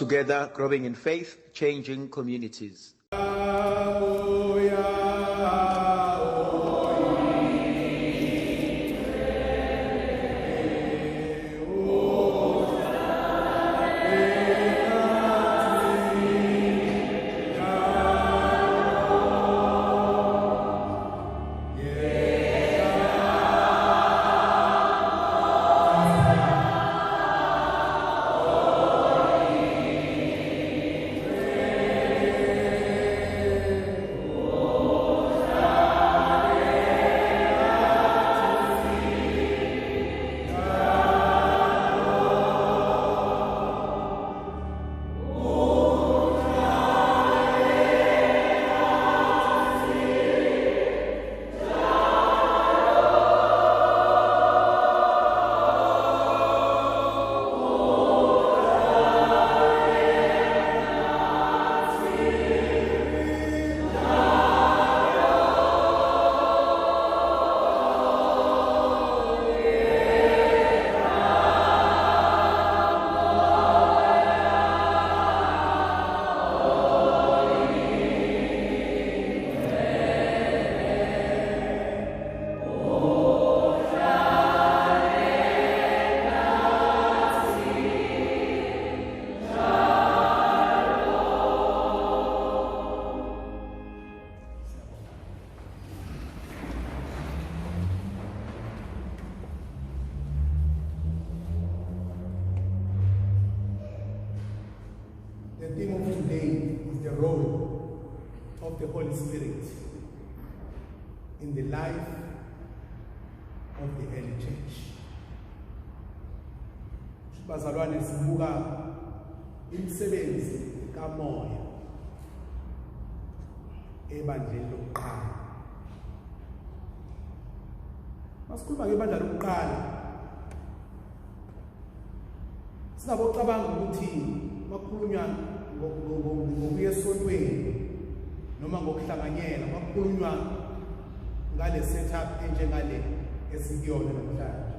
Together, growing in faith, changing communities. The theme of today is the role of the Holy Spirit in the life of the early church. Bazalwane, sibuka imisebenzi kaMoya ebandleni lokuqala. Masikhuluma ngebandla lokuqala, singabocabanga ukuthi makhulunywa ngokuya esontweni noma ngokuhlanganyela, makhulunywa ngale setup enjengale esikuyona namhlanje.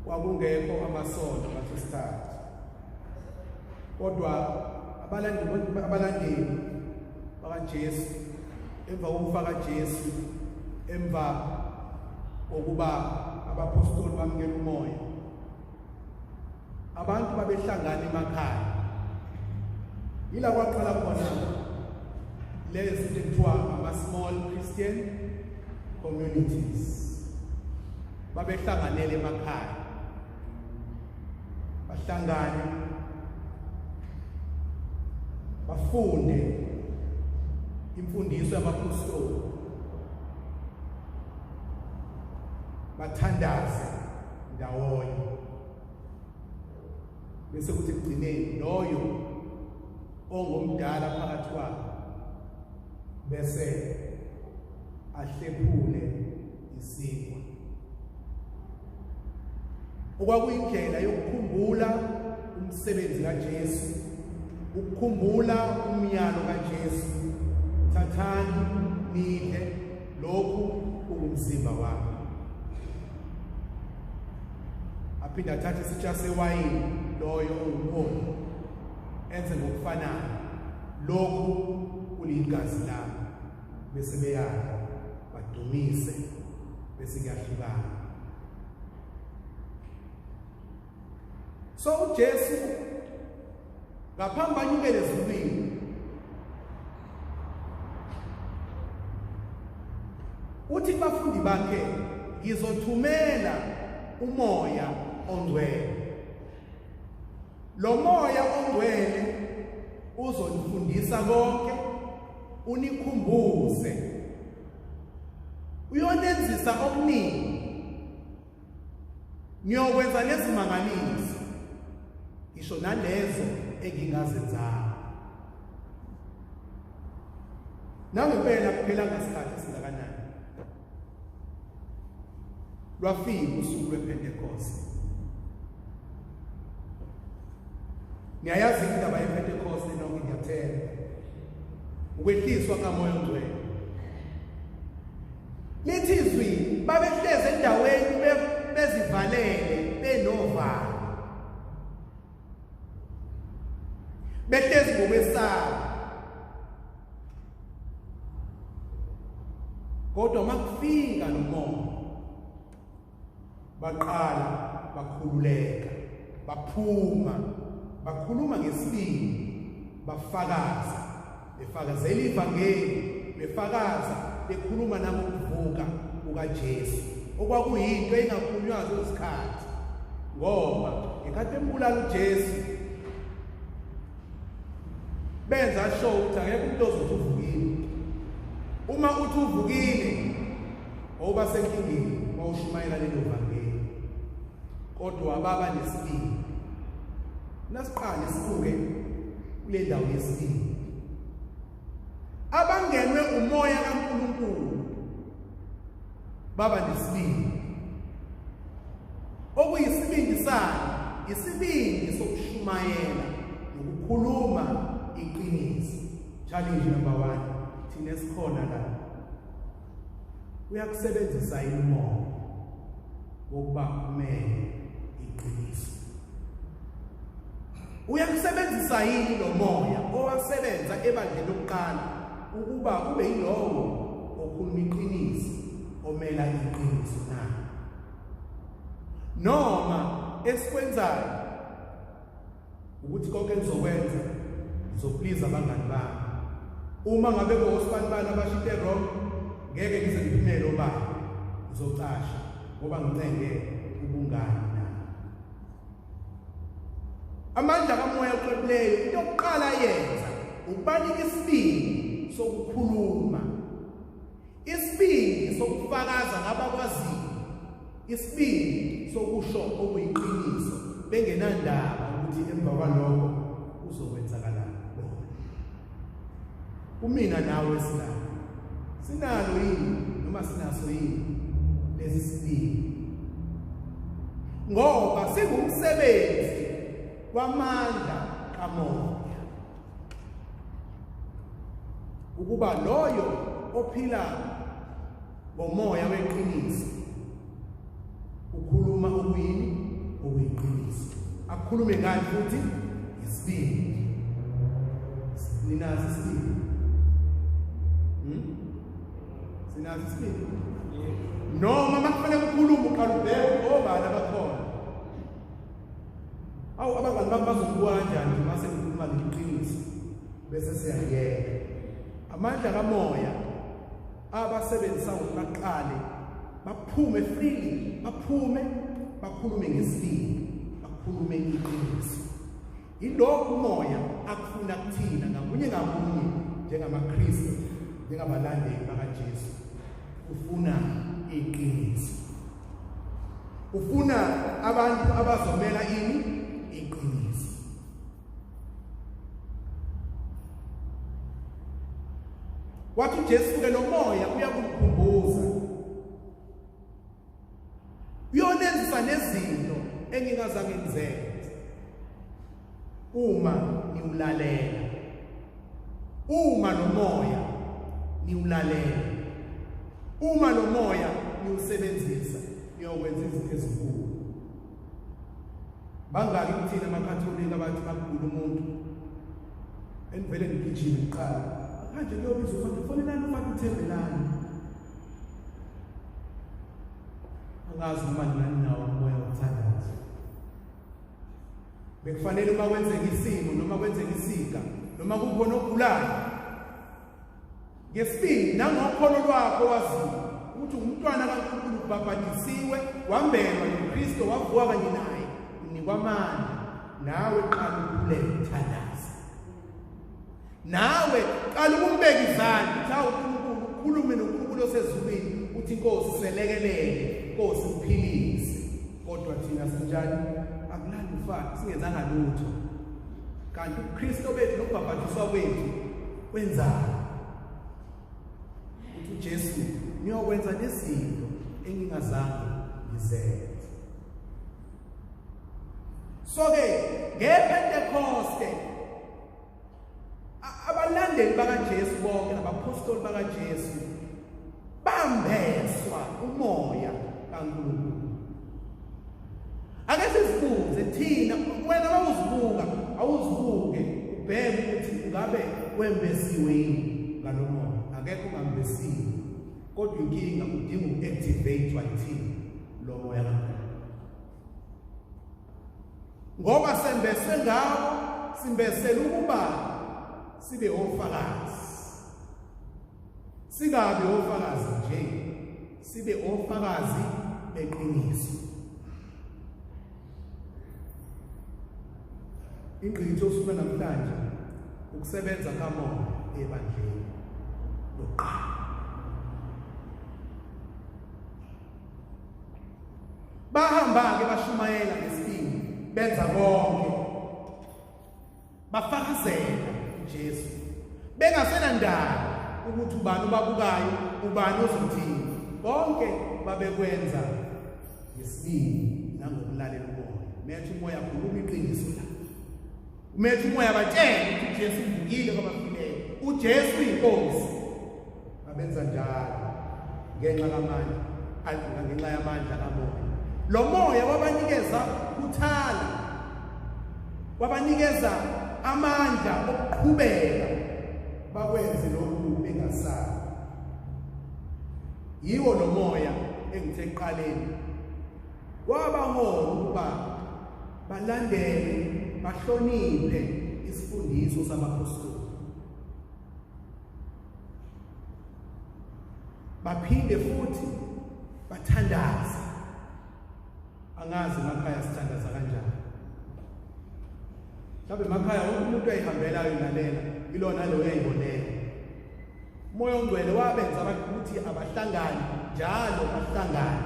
Kwakungekho amasonto ngaso sikhathi, kodwa abalandeli bakaJesu emva kokufa kaJesu, emva kokuba abapostoli bamukela uMoya, abantu babehlangana emakhaya. Yila kwaqala khona lezi zinto ekuthiwa ama-small Christian communities. Babehlanganele emakhaya, bahlangane, bafunde imfundiso yabapostoli, bathandaze ndawonye, bese kuthi ekugcineni loyo ongomdala phakathi kwabo bese ahlephule isinkwa, okwakuyindlela yokukhumbula umsebenzi kaJesu, ukukhumbula umyalo kaJesu: thathani nidle, lokhu kungumzimba wami. Aphinde athathe isitsha sewayini loyo ongumholi, enze ngokufanayo, lokhu kuligazi lami, bese beyadla, badumise, bese kuyahlukana. So uJesu ngaphambi anyukele ezulwini uthi kubafundi bakhe, ngizothumela uMoya oNgcwele. Lo Moya oNgcwele uzonifundisa konke, unikhumbuze, uyonenzisa okuningi, ngiyokwenza nezimangaliso, ngisho nalezo engingazenzanga. Nangempela kuphela ngasikhathi esingakanani, lwafika usuku lwePentecost. Niyayazi indaba yePentecost nonke, ngiyathemba, ukwehliswa kaMoya oNgcwele. Lithi izwi babehlezi endaweni bezivalele, benovalo. Behlezi ngokwesaba. Kodwa uma kufika lo moya baqala bakhululeka, baphuma, bakhuluma ngesibindi, bafakaza, befakazela ivangeli, befakaza bekhuluma nangokuvuka kukaJesu, okwakuyinto engakhulunywa ngezikhathi, ngoba ngenkathi embulala uJesu benza sure ukuthi akekho umuntu ozothi uvukile. Uma uthi uvukile wawuba senkingeni wawushumayela lelo vangeli, kodwa baba nesibindi. Nasiqale sibuke kule ndawo yesibindi, abangenwe umoya kaNkulunkulu baba nesibindi. Okuyisibindi sani? Isibindi sokushumayela nokukhuluma iqiniso. Challenge number 1, thina esikhona la, uyakusebenzisa umoya wokuba umele iqiniso. Uyakusebenzisa yini lo moya owasebenza ebandleni lokuqala ukuba ube yilowo okhuluma iqiniso, omela iqiniso na? Noma esikwenzayo ukuthi konke engizokwenza ngizopliza abangani bami. Uma ngabe kosibani abasho into wrong, ngeke ngize ngiphumele obala, ngizocasha ngoba ngincenge ubungani nabo. Amandla kamoya oqebuleyo, into yokuqala yenza ukubanika isibindi sokukhuluma, isibindi sokufakaza ngabakwaziyo, isibindi sokusho okuyiqiniso, bengenandaba ukuthi emva kwalokho kuzokwenzakalani kubona. Kumina nawe sinalo, sinalo yini noma sinaso yini lesi sibindi? Ngoba singumsebenzi wamandla kamoya ukuba loyo ophila ngomoya weqiniso ukhuluma okuyini? Okuyiqiniso. Akhulume ngani futhi? Isibindi. Ninazi isibindi? Sinazi isibindi? Noma makufanele ukhulume uqala ubheke obani abakhona. Awu, abangani bami bazokubuka kanjani uma sengikhuluma ngeqiniso bese siyayeka. Amandla kamoya abasebenzisa ukuthi baqale baphume freely, baphume bakhulume ngesibindi, bakhulume iqiniso. Yilokhu umoya akufuna kuthina ngamunye ngamunye njengamaKristu, njengabalandeli bakaJesu. Ufuna iqiniso, ufuna abantu abazomela ini? Iqiniso. Wathi uJesu ke lo moya uyakukhumbuza, uyonenzisa nezinto engingazange ngizenze uma niwulalela. Uma lo moya niwulalela, uma lo moya niwusebenzisa, niyokwenza izinto ezinkulu. Bangaki kuthina amaKatholika abathi makugula umuntu enivele nigijime kuqala manje kuyobiza uFata, fonelani uFata uThembelani? Angazi noma nani nawo umoya wokuthandaza. Bekufanele uma kwenzeka isimo noma kwenzeka isiga noma kukhona ogulayo, ngesibindi nangokholo lwakho waziyo ukuthi umntwana kaNkulunkulu, ubhabhadisiwe, wambelwa noKristu, wavuka kanye naye, unikwa amandla. Nawe qala ukhuleke, uthandaze. Nawe qala ukumbeka izandla, uthi awu uNkulunkulu, ukhulume noNkulunkulu osezulwini, uthi Nkosi selekelele, Nkosi uphilise. Kodwa thina sinjani? Akulandi ufaka singenzanga lutho. Kanti ubuKristu bethu nokubhabhadiswa kwethu kwenzani? Uthi uJesu, niyokwenza nezinto engingazange ngizenze. So-ke ngePentekoste abalandeli bakaJesu bonke nabapostoli bakaJesu bambeswa umoya kaNkulunkulu. Ake sizibuze thina, wena mawuzibuka, awuzibuke ubheke Ngabe wembesiwe yini ngalomoya? Akekho ongambesiwe, kodwa inkinga udinga uku-activate yithini lo moya kaNkulunkulu. Ngoba sembeswe ngawo, simbesela ukuba sibe ofakazi. Singabi ofakazi nje, sibe ofakazi beqiniso. Ingqikithi osuka namhlanje ukusebenza kamoya ebandleni lokuqala. Bahamba-ke bashumayela ngesibindi, benza konke, bafakazela uJesu bengasenandaba ukuthi ubani obabukayo, ubani ozothini. Konke babekwenza ngesibindi nangokulalela umoya. Methi umoya khuluma iqiniso la, umethi umoya batshele ukuthi uJesu uvukile kwabafileyo, uJesu uyinkosi. Babenza njalo ngenxa kamandla, ngenxa yamandla kamoya. Lo moya wabanikeza ukuthala, wabanikeza amandla okuqhubeka bakwenze lokhu bengasabi. Yiwo lo moya engithe ekuqaleni wabahola ukuba balandele, bahloniphe isifundiso sabaphostoli, baphinde futhi bathandaze. Angazi emakhaya sithandaza kanjani. Mhlawumbe emakhaya wonke umuntu uyayihambela ayoyilalela, ilona lo uyayibonela. Umoya ongcwele wabenza ukuthi abahlangane njalo, bahlangane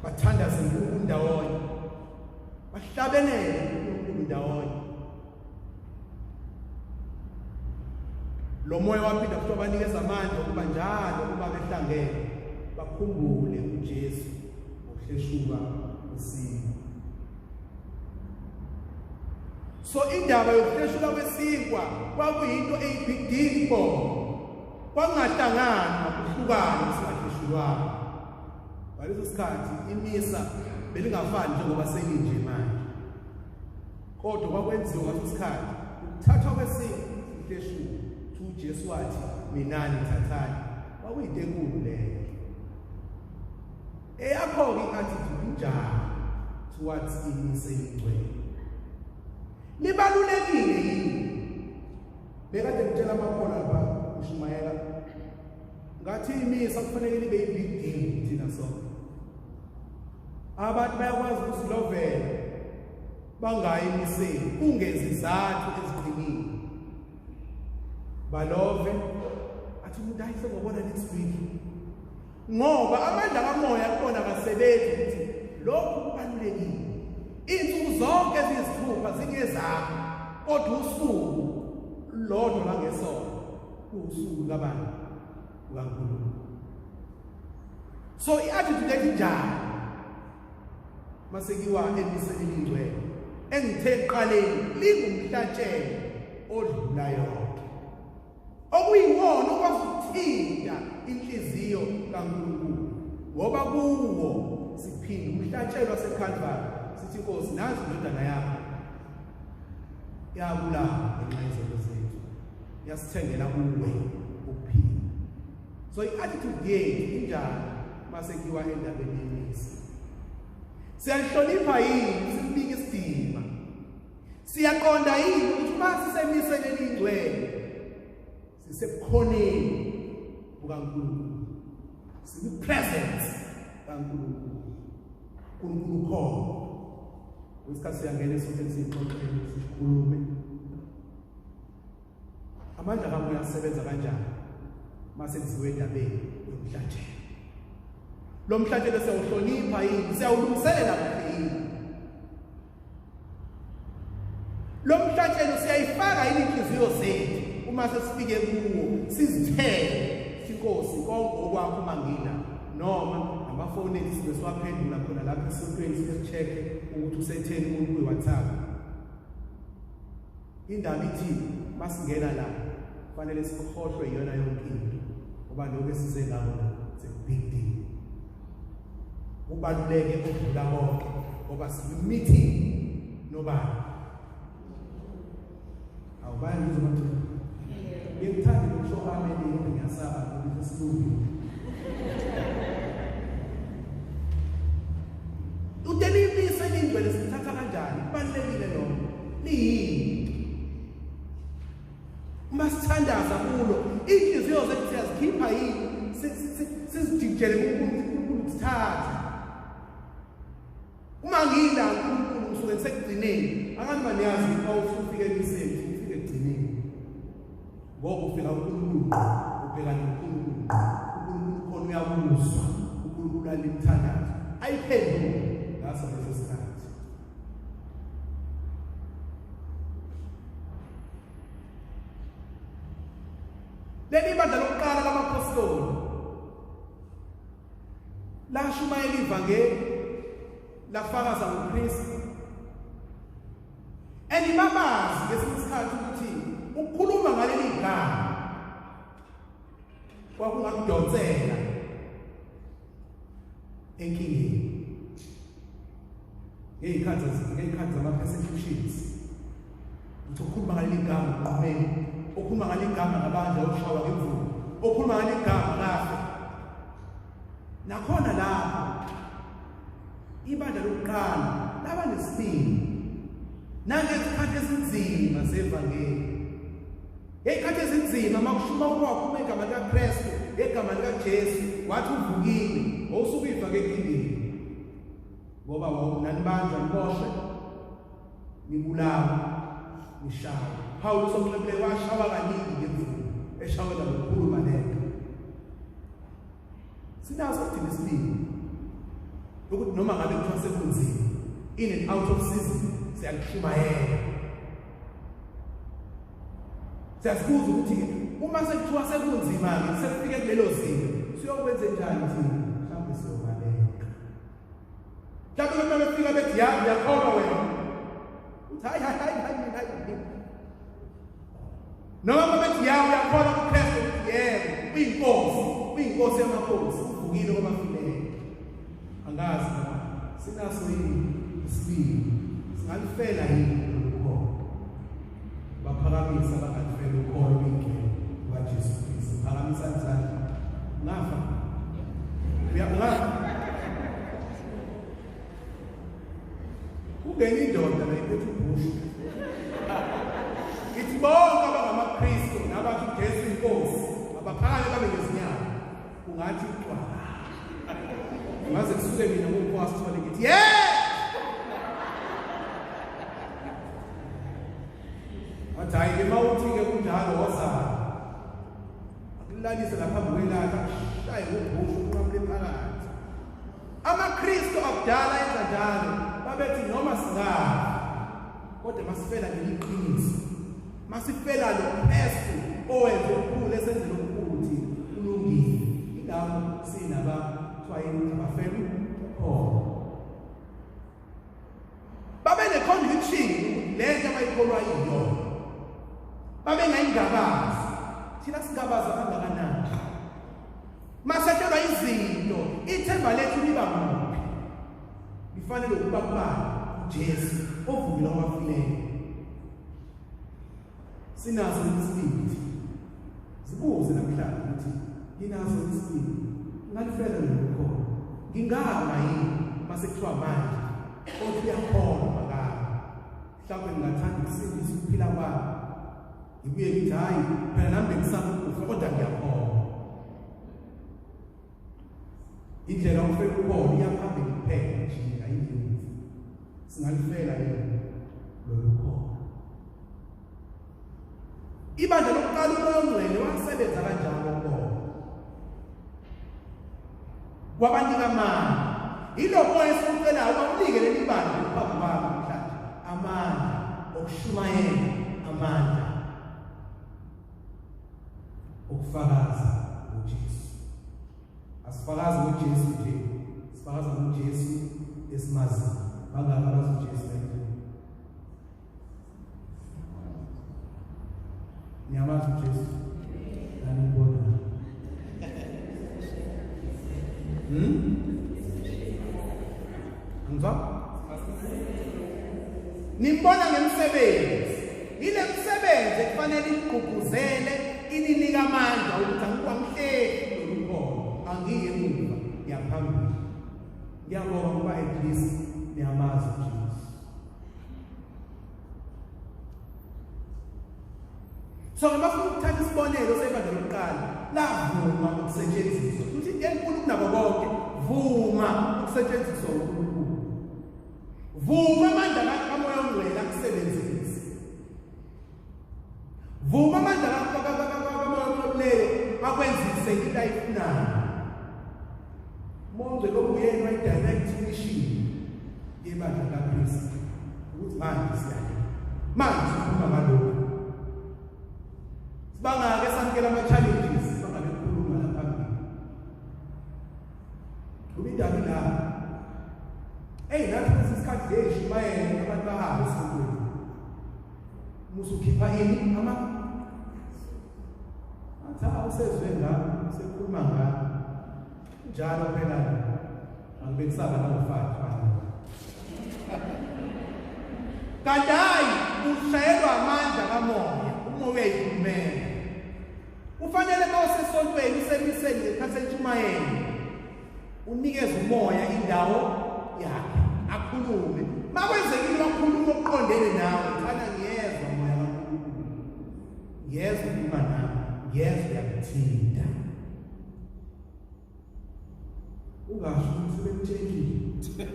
bathandaze uNkulunkulu ndawonye, bahlabelele uNkulunkulu ndawonye. Lo moya waphinda futhi wabanikeza amandla ukuba njalo uma behlangene bakhumbule uJesu ngokuhleshuka kwesinkwa. So indaba yokuhleshulwa kwesinkwa kwakuyinto eyi-big deal kubona. Kwakungahlanganwa kuhlukane singahleshulwanga. Ngaleso sikhathi imisa belingafani njengoba selinje manje. Kodwa kwakwenziwa ngaleso sikhathi ukuthathwa kwesinkwa sihleshulwe. UJesu wathi minani thathani. Kwakuyinto enkulu leyo. Eyakho-ke i-attitude injani towards imise elingcwele? Libalulekile yini? Bekade ngitshela amakholwa lapha ngishumayela ngathi imisa kufanele libe i-big deal thina sonke. Abantu bayakwazi ukusilovela bangayi emiseni kungezizathu eziqinile. Balove athi umuntu hayi sengobona next week. Ngoba amandla kamoya kubona akasebenzi ukuthi lokhu kubalulekile. Iy'nsuku zonke eziyisithupha zingezakho, kodwa usuku lodwa langesonto kuwusuku kabani? LukaNkulunkulu. So i-attitude ethi njani masekuyiwa emiseni elingcwele engithe ekuqaleni lingumhlatshelo odlula yonke, okuyiwona okwazi ukuthinta inhliziyo kaNkulunkulu, ngoba kuwo siphinda umhlatshelo waseKalvari, sithi Nkosi, nazi indodana yakho yabulawa ngenxa yezono zethu, yasithengela kuwe ukuphila. So i-attitude yethu injani mase kuyiwa endabeni yemisa? Siyahlonipha yini, sinike isidima? Siyaqonda yini ukuthi uma sisemiseni elingcwele sisebukhoneni bukaNkulunkulu, sikwi-presence kaNkulunkulu, uNkulunkulu khona. Kwesikhathi siyangena esontweni siyixoxele, sikhulume amandla kamoya asebenza kanjani mase kuziwe endabeni yomhlatshelo. Lo mhlatshelo siyawuhlonipha yini? Siyawulungiselela kahle yini? Lo mhlatshelo siyayifaka yini inhliziyo zethu uma sesifike kuwo, sizithele inkosi konke okwakho uma ngila, noma namafoni ethu sibe siwaphendula khona lapha esontweni, sike ukuthi usetheni umuntu kwi-WhatsApp. Indaba ithi masingena la kufanele sikhohlwe iyona yonke into, ngoba lokho esize ngako la it's a big deal. Kubaluleke okudlula konke ngoba sikwi-meeting nobani? Awubayangizwa madoda. Ngikuthanda ukusho amen kodwa ngiyasaba ukuthi silungile. Utelibisa elingcwele sithatha kanjani? Kubalulekile lokho. Liyini? Uma sithandaza kulo, inhliziyo zethu siyazikhipha yini? Sizijikijele kuNkulunkulu kusithatha. Uma ngila uNkulunkulu ngisuke ngisekugcineni, angazi uma niyazi uma usufike emiseni, ufike ekugcineni. Ngoba ufika uNkulunkulu ngqo, ubheka noNkulunkulu ngqo. uNkulunkulu khona uyakuzwa, uNkulunkulu alimthandazo. Ayiphendule ngaso leso sikhathi. Leli bandla lokuqala lamaphostoli lashumayela ivangeli lafakaza ngoKristu and babazi ngesinye isikhathi ukuthi ukukhuluma ngaleli gama kwakungakudonsela enkingeni ngey'khathi zama-persecutions uthi ukhuluma ngaleli gama uqhumeni okhuluma ngaleli gama ngabandla oshawa ngemvubu okhuluma ngaleli gama kafe nakhona lapho ibandla lokuqala laba nesibindi nangezikhathi ezinzima zevangeli ngey'khathi ezinzima uma kushuma ukwakhuma igama likaKristu ngegama likaJesu wathi uvukile wawusuke uyifake enkingeni ngoba wawunanibanjwa niboshwe nibulawa nishawa Paul usomxebule washawa kaningi ngemvubu eshawela ngokukhuluma lento sinaso thina isibindi ukuthi noma ngabe kuthiwa sekunzima in and out of season siyakushumayela siyazibuza ukuthi-ke uma sekuthiwa sekunzima-ke sekufike kulelo zinga siyokwenze njani thina mhlawumbe siyobaleka mhlawumbe uma befika bethi ya uyakholwa wena uthi hayi hayi hayi hayi hayi noma uma bethi ya uyakholwa kuKristu yebo uyinkosi uyinkosi yamakhosi uvukile kwabafileyo angazi noma sinaso yini isibindi singalifela yini lolu baphakamisa bangalifela ukholo oluyingcwele lukaJesu Kristu phakamisa izandla ungafa ungafa kungena indoda la iphethe ubhushu ithi bonke abangamaKristu nabathi uJesu inkosi abaphakame babe ngezinyawo kungathi ucwala ngaze kusuke mina ngumphostoli ngithi yeah wathi hayi ke mawuthi-ke kunjalo wozana akulalise laphambi kwelaka shaye ubhushu unqamule phakathi AmaKristu akudala enza njalo, babethi noma singafa kodwa masifela ngeliqiniso. Masifela lo Kristu owenze okukhulu esenzele okukhulu thina kulungile. Ingakho sinaba kuthiwa yini abafela ukholo. Babe ne-conviction ukuthi le nto abayikholwa iyona. Babengayingabazi. Thina singabaza kangakanani? Masehlelwa izinto, ithemba lethu liba kuphi? Lifanele ukuba kubani? UJesu ovukile kwabafileyo. Sinaso isibindi. Zibuze namhlanje ukuthi nginaso isibindi. Ngalifela lokho. Ngingama yini mase kuthiwa manje othi uyakholwa makami. Mhlawumbe ngingathanda ukusindisa ukuphila kwami. Ngibuye ngithi hayi phela nami bengisaba ukufa kodwa ngiyakholwa. Indlela ofela ukhona iyaphambili kuphela nje ayiyinzi. Singalifela yini lolu kholo? Ibandla lokuqala uMoya oNgcwele wasebenza kanjalo kubona. Wabanika amandla. Yilo moya esiwucelayo bakunike leli bandla liphambi kwami namhlanje amandla okushumayela amandla okufakaza ngoJesu. Asifakazi ngoJesu nje, sifakaza ngoJesu esimaziyo. Bangaki abazi uJesu la endlini? Niyamazi uJesu? Nanimbona? Hmm? Angizwa? Nimbona ngemisebenzi. Ile msebenzi ekufanele igqugquzele ininike amandla ukuthi angikwamhleki lolu kholo, angiye emuva, ngiyaphambili. Ngiyabonga ngoba at least niyamazi uJesu. So ngabafuna ukuthatha isibonelo sebandla lokuqala, lavuma ukusetshenziswa. Futhi into enkulu kunabo bonke, vuma ukusetshenziswa uNkulunkulu. Vuma amandla kaMoya oNgcwele akusebenzise. Vuma amandla kaMoya oNgcwele akwenzise into ayifunayo. Umoya oNgcwele obuyena wayi-direct mission yebandla kaKristu ukuthi manje siyale, manje sikhuluma ngalokhu. Sibangake samukela ama-challenges bangabe khuluma lapha phambili. Ngoba indaba ila. Eyi nathi kwesinye isikhathi nje ishumayela abantu bahambe esikolweni. Musu ukhipha ini ama athi awusezwe ngami sekhuluma ngami. Njalo phela angibe kusaba nangofaki fana. Kanti hayi ushayelwa amandla kamoya, umoya uyayikhulumela. Kufanele uma usesontweni usemiseni ngesikhathi sentshumayelo unikeze umoya indawo yakhe akhulume. Makwenzekile wakhuluma okuqondene nawe, thana ngiyezwa moya kaNkulunkulu, ngiyezwa ukhuluma nami, ngiyezwa uyangithinta. Ungasho ukuthi sebekutshelile.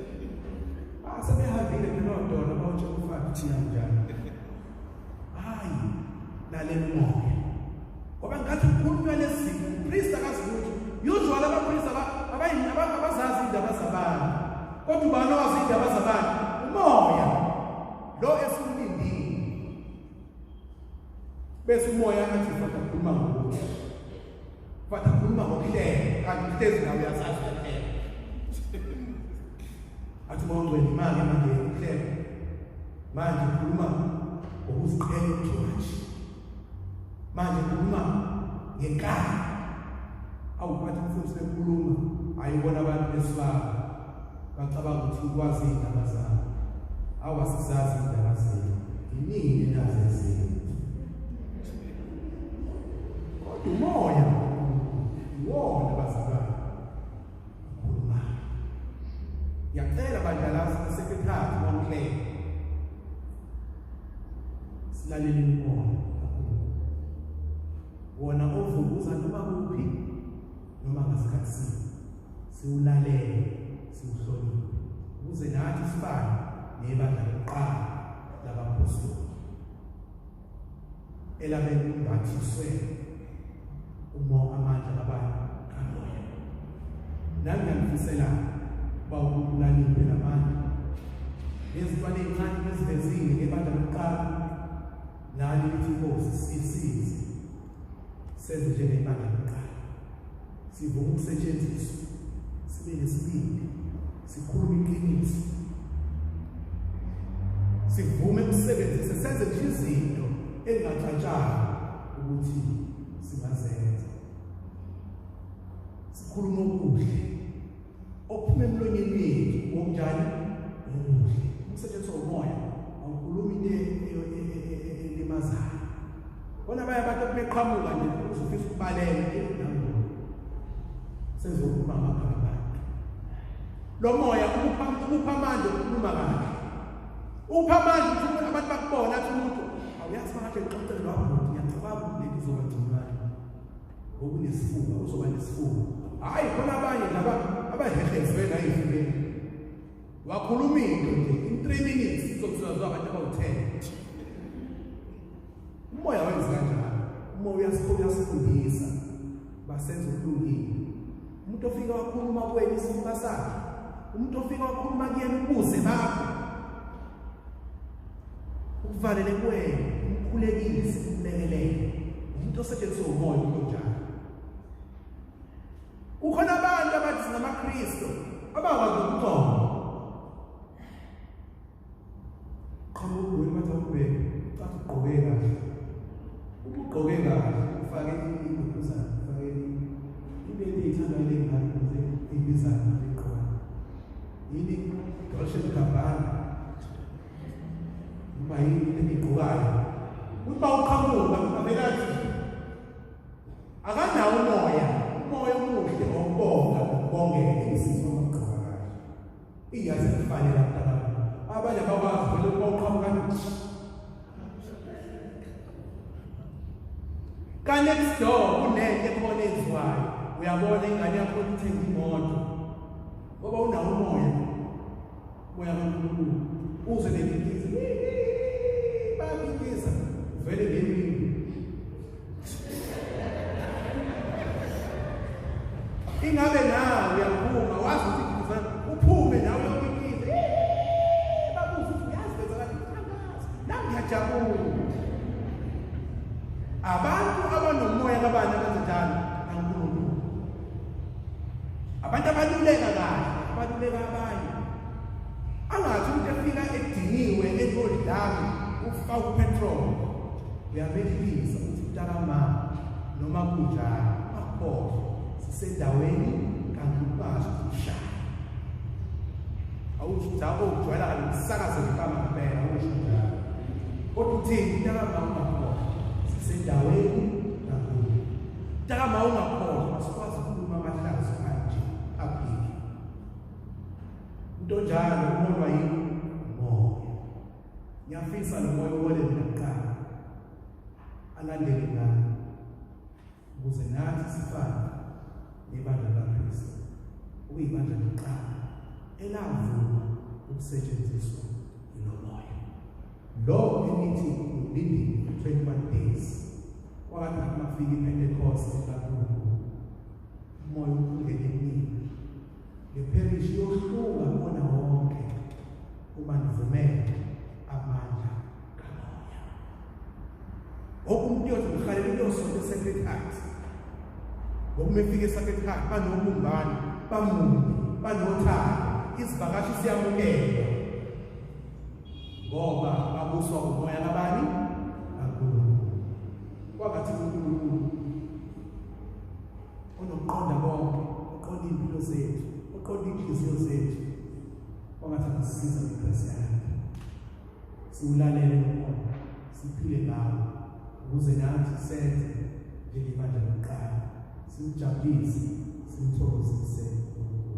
Ah, sebehambile phela odona bawutshela ufake thina njani. Hayi, lalela umoya. Ngoba ngathi kukhulunywa lezi zinto, upriest akazi lutho. Usually abapriest abazazi indaba zabantu. Kodwa ubani owazi indaba zabantu? Umoya. Lo esiwulindile. Bese umoya athi faka khuluma ngokuthi. Faka khuluma ngokuhleka, kanti uhlezi nawe uyazazi uyahleka. Athi uma ungcwele imali manje ukuhleka. Manje khuluma ngokuziqhenya too much. Manje khuluma ngenkani. Awukwathi umfundisi bekhuluma, ayibona abantu besibaba. Bacabanga ukuthi ukwazi indaba zabo. Awasizazi indaba zenu. Yinini nazi ezinye. Kodwa umoya iwona bazalwane ukhulumayo. Ngiyacela bandla la sesekhethathi bonke silalele umoya kaNkulunkulu. Wona ovunguza noma kuphi noma ngasikhathi sini, siwulalele, siwuhloniphe ukuze nathi sifane nebandla lokuqala labaphostoli elabe lumbathiswe umoya amandla kabani kamoya. Nami ngiyangifisela uba uNkulunkulu aniphe lamandla ngezintwana ey'ncane ezivezile ngebandla lokuqala, nani lithi inkosi sisize senze njengebandla lokuqala, sivume ukusetshenziswa, sibe nesibindi, sikhulume iqiniso, sivume ukusebenzisa, senze nje izinto engacatshangi ukuthi singazenza, sikhulume okuhle okuphuma emlonyeni wethu ngokunjani okuhle. Ukusetshenziswa umoya awukhulumi into elimazayo. Khona abanye abantu beqhamuka nje uzofisa ukubaleka nangu sezokhuluma amagama abantu. Lo moya ukupha amandla ukukhuluma kahle, upha amandla ukuthi abantu bakubona, athi umuntu awuyazi manje ngixoxele lo bhuti, ngiyacabanga ukuthi leli izoba ngconywana ngoba unesifuba, uzoba nesifuba. Hhayi khona abanye laba abahehezwe la ey'fubeni, wakhuluma into nje in 3 minutes izokuzwa abantu abawu-10. Umoya wenza kanjalo, umoya uyasifundisa basenza okulungile. Umuntu ofika wakhuluma kuwena isifuba sakhe, umuntu ofika wakhuluma kuyena ubuze bakho, ukuvalele kuwena, umkhulekise, umlekelele. Umuntu osetshenziswa umoya umuntu onjalo. Kukhona abantu abathi singamaKristu abakwazi ukucoma. Qhamuka ugqoke bathi awubheke, cathi ugqoke kahle. Ubugqoke kahle, ufake intombazane, ufake into eyithandwa ile ngane ukuze ibizayo manje igqoka. Yini Dolce Gabbana? Noma yini into enigqokayo? Uthi bawuqhamuka avelathi akanawo umoya, umoya omuhle okubonga ukubongela imisizo amagqoka kahle. Iyazi kufanele mntakami. Abanye abakwazi vele bawuqhamuka nje. Ka next door kunento ekhona ezwayo. Uyabona ingane yakho ithenga imoto. Ngoba unawo umoya. Umoya kaNkulunkulu. Uze nebikiza. Babikiza. Vele ngemini. Ingabe nawe uyaphuma wazi ukuthi uphume nawe uyobikiza. Babuza ukuthi uyazi kwenzakala angazi. Nami ngiyajabula. Abantu abanomoya kabani abenze njalo kaNkulunkulu. Abantu abaluleka kahle, abaluleka abanye. Angathi umuntu efika ediniwe enodlame ufaka upetrol. Uyamehlisa uthi mntakama noma kunjalo akhohlwe sisendaweni kaNkulunkulu ushaya. Awusho njalo ujwayela kabi ukusakaza ngempama ngempela awusho njalo. Kodwa uthini mntakama ungakhohlwa sisendaweni kaNkulunkulu. Mntakama ungakhohlwa asikwazi ukukhuluma amahlazo kanje public. Into njalo uholwa yini? Umoya. Ngiyafisa lo moya uhole mina kuqala. Alandele nami. Ukuze nathi sifane nebandla likaKristu. Okuyibandla lokuqala elavuma ukusetshenziswa yilo moya. Lo enithi ulindile 21 days. Kwakathi makufika iPentecost kaNkulunkulu. Umoya ungene kumina. Le parish yohluka kuwona wonke uma nivumela amandla kamoya. Wonke umuntu uyothi ngihalela ukuyosonta e-Sacred Heart. Ngoba efika e-Sacred Heart banobumbano, bamunye, banothando, isivakashi siyamukelwa. Ngoba babuswa umoya kabani? KaNkulunkulu. Kwakathi uNkulunkulu onokuqonda konke, oqonda iy'mpilo zethu, oqonda iy'nhliziyo zethu, kwangathi angasisiza ngegrace yakhe. Siwulalele lo moya, siphile ngawo, ukuze nathi senze njengebandla lokuqala, simjabulise, simthokozise uNkulunkulu.